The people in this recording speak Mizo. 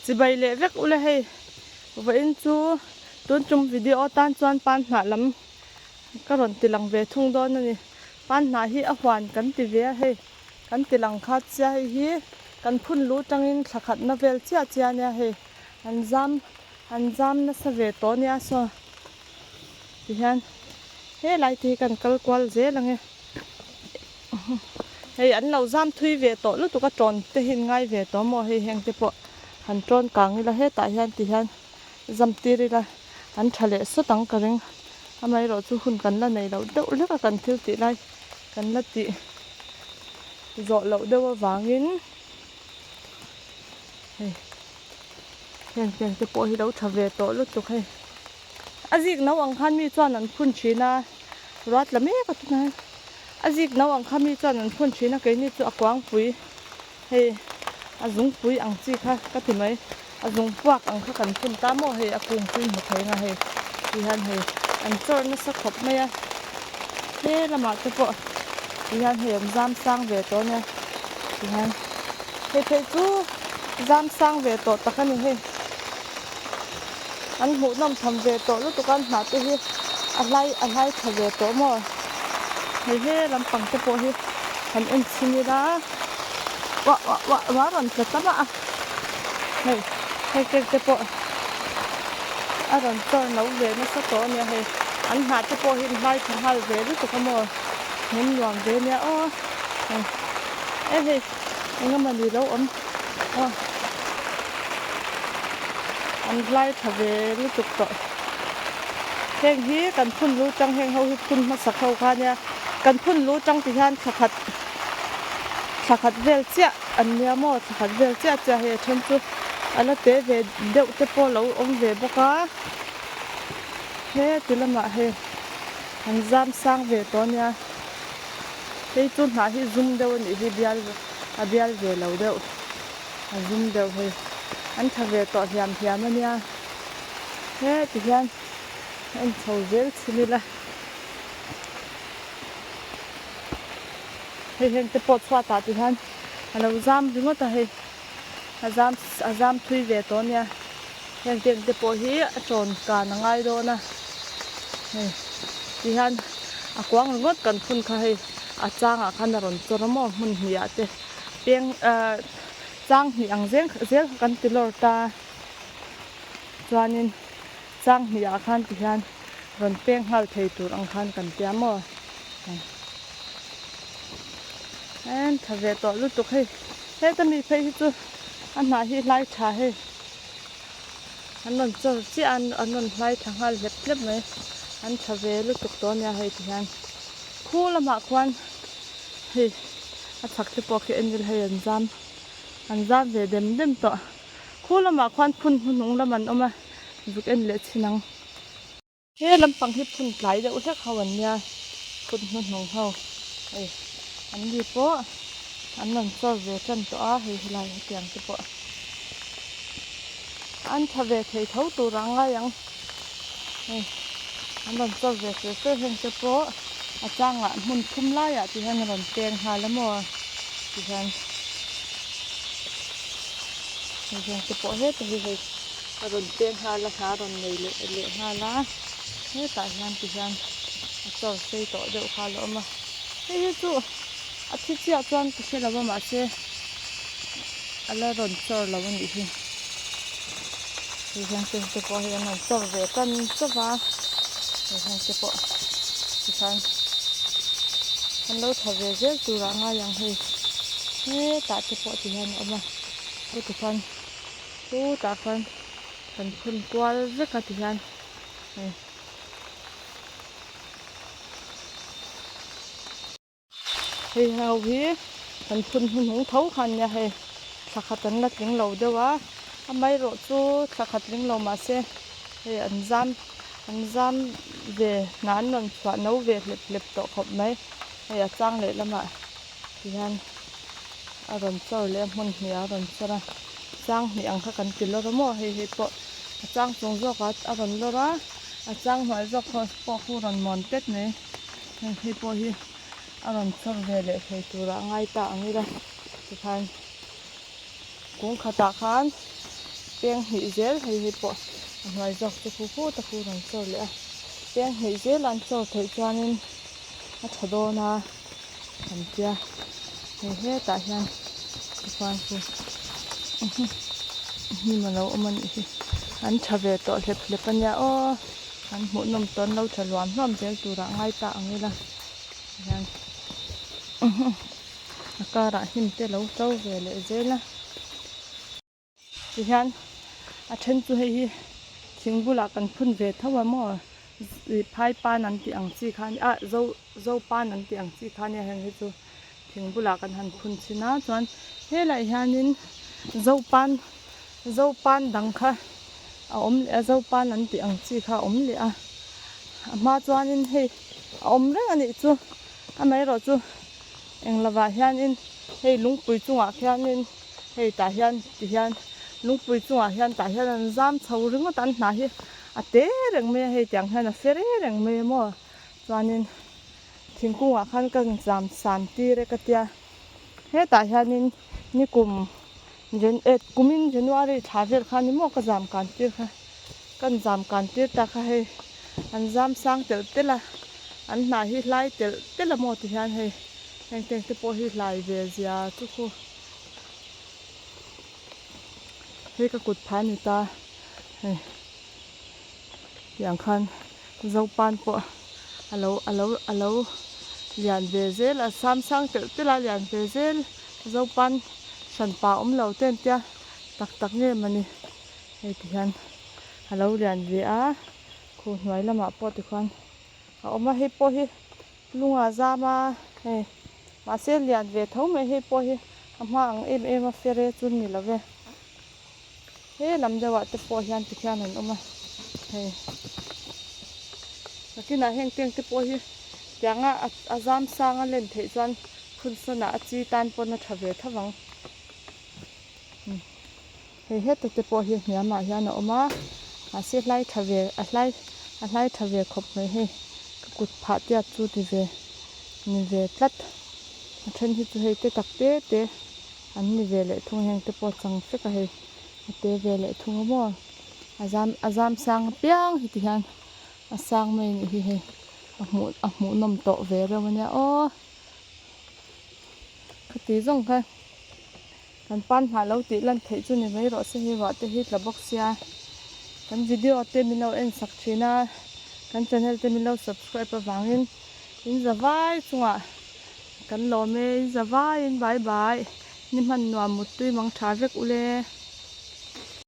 Chibai leh vek ula hei vawiin chu tun tum video tan chuan pan hnah lam ka rawn ti lang ve thung dawn a ni. Pan hnah hi a huan kan ti ve a hei kan ti lang kha chiah hei hi kan phun lu tangin thla khatna vel chiah chiah ania hei an zam an zam nasa ve tawh ania saw tihian helai te hi kan kal kual zel ang e. Hei an lo zam thui ve tawh lutuk a tawn te hi an ngai ve tawh maw hei heng te pawh han tawn kang ila hetah hian ti hian zam tir ila an tha leh sawt ang ka ring amaherawh chu hun kan la nei loh deuh hlek a kan thil tih lai kan la tih zawh loh deuh avangin hei heng heng te pawh hi lo tha ve tawh lutuk hei. A zik no ang khan mi chuan an phun thin a, ruat la mek a tunah hian a zik no ang kha mi chuan an phun thin a, keini chu a kuangpui hei a zungpui ang chi kha ka ti mai, a zung puak ang kha kan phun ta maw hei a kung chu i hmu thei anga hei ti hian hei an chawr nasa khawp mai a, he lamah te pawh ti hian hei an zam sang ve tawh ania ti hian hei phei chu zam sang ve tawh tak a ni hei. An hmuhnawm tham ve tawh lutuk a, hnah te hi a hlai a hlai tha ve tawh maw? Hei he lampang te pawh hi han en chhin ila uah uah uah uah rawn tla ta mah a, hei hei cake te pawh a rawn chawr no ve nasa tawh a nia hei an hnah te pawh hi an hlai tha nghal ve lutuk a maw? Hmun nuam ve nia aw hei e hei eng emawni lo awm aw. An hlai tha ve lutuk tawh. Heng hi kan phun lu tang heng ho hi phun hmasak ho kha ania. Kan phun lu tang ti hian thla khat thla khat vel chiah an nia maw thla khat vel chiah chiah hei a then chu a la te ve deuh te pawh lo awm ve bawk a. Heti lamah hei an zam sang ve tawh ania. Hei chu hnah hi zum deuh a nih hi bial a bial ve lo deuh. A zum deuh hei an tha ve tawh hliam hliam a nia heti hian a en chho zel chhin ila hei heng te pawh chhuat ah ti hian a lo zam ringawt a hei a zam a zam thui ve tawh a nia heng te te pawh hi a tawn kan a ngai dawn a hei ti hian a kuang ringawt kan phun kha hei a changah khan a rawn chawr a maw hmun hnih ah te. Peng ah chang hnih ang zel zel kha kan ti lawr ta chuanin chang hnih ah khan ti hian rawn peng nghal thei tur ang khan kan tia maw en tha ve tawh lutuk hei heta mi phei hi chu a hnah hi hlai tha hei an rawn chawr chiah a an rawn hlai tha nghal hlep hlep mai an tha ve lutuk tawh ania hei ti hian khu lamah khuan hei. A chhak te pawh khi en ila hei an zam an zam ve dem dem tawh. Khu lamah khuan phun hnuhnung lam an awm a, zuk en leh chhin ang. He lampang hi phun tlai deuh hlek ho an nia, phun hnuhnung ho hei an ni pawh an rawn chawr ve tan tawh a, hei helai hetiang te pawh an tha ve thei tho tur ang ngai ang. Hei an rawn chawr ve fe fe heng te pawh a changah hmun thum laiah ti hian a rawn peng nghal a maw ti hian hei heng te pawh heta hi hei a rawn peng nghal a hna a rawn nei leh leh nghal a hetah hian ti hian a chawr sei tawh deuh kha a la awm a hei hi chu a thi chiah chuan ka hre lo a mahse a la rawn chawr lo a nih hi. Hei hian heng te pawh hi an rawn chawr ve tan chauh va hei heng te pawh tikhan an lo tha ve zel turah a ngai ang hei hetah te pawh ti hian a awm a chuti khan chutah khan kan phun kual vek a ti hian hei. Hei ho hi kan phun hnuhnung tho kha ania hei thla khat an la tling lo deuh a amaherawh chu thla khat tling lo mahse hei an zam an zam ve hna an rawn chhuah no ve hlep hlep tawh khawp mai hei a chang leh lamah ti hian a rawn chawr leh a hmun hnih ah a rawn chawr a chang hnih ang kha kan ti lawr a maw hei hei pawh a chang chung zawk ah a rawn lawr a a chang hnuai zawk pawh khu rawn mawn tet mai. Heng hi pawh hi a rawn chawr ve leh thei turah a ngai ta ang ila tikhan kung khatah khan Peng hnih zel hei hi pawh a hnuai zawk chu khu khut a khu rawn chawr leh a. Peng hnih zel an chawr theih chuanin a tha dawn a an tia hei hetah hian tichuan khu hnim a lo awm a nih hi an tha ve tawh hlep hlep a nia aw an hmuh nawm tawn lo tha hluam hluam zel turah ngai ta ang ila hian a karah hnim te lo to ve leh zel a. Tihian a then chu hei hi thing bulah kan phun ve tho a maw ih phai pan an tih ang chi kha a zo zo pan an tih ang chi kha nia heng hi chu thing bulah kan han phun chhin a chuan helaiah hianin zo pan zo pan dang kha a awm leh a zo pan an tih ang chi kha a awm leh a a hma chuanin hei a awm reng a nih chu amaherawhchu eng lovah hianin hei lungpui chungah khianin. Hei tah hian ti hian lungpui chungah hian tah hian an zam chho ringawt a an hnah hi a te reng mai a hei tiang hian a fe reng reng mai a maw chuanin thingkungah khan ka zam san tir e ka tia hetah hianin nikum jan eh kumin January thla vel khan ni maw ka zam kan tir kha kan zam kan tir ta kha hei an zam sang telh telh a an hnah hi hlai telh telh a maw ti hian hei heng teng te pawh hi hlai ve zia chu khu. Hei ka kut phah a ni ta hei tiang khan zopan pawh a lo a lo a lo lian ve zel a sam sang telh telh a lian ve zel zopan hran pa awm lo te an tia tak tak nge mawni hei ti hian a lo lian ve a khu hnuai lamah pawh tikhuan a awm a hei pawh hi Lunga zam a, hei mahse lian ve tho mai hei pawh hi a hma ang em em a fere chu ni lo ve. He lam deuh ah te pawh hian ti khian an awm a, hei nakinah heng teng te pawh hi tianga a zam sang a len theih chuan phun sawn ah a chi tan pawn a tha ve tho vang. Hei heta te pawh hi hniam ah hian a awm a mahse hlai tha ve a hlai a hlai tha ve khawp mai hei ka kut phah tiat chu ti ve ni ve tlat a then hi chu hei te tak te te an ni ve leh thung a heng te pawh chang fek a hei a te ve leh thung a maw a zam a zam sang apiang hi ti hian a sang mai a nih hi hei a hmuh a hmuh nawm tawh ve reuh a nia aw khati zawng kha. Kan pan hnah lo tih lan theih chu ni mai rawh se hei ruah te hi tla bawk sia kan video te min lo en sak thin a kan channel te min lo subscribe avangin in za vai chungah kan lawm e in za vaiin bye bye ni hman nuam muttui mang tha vek ule.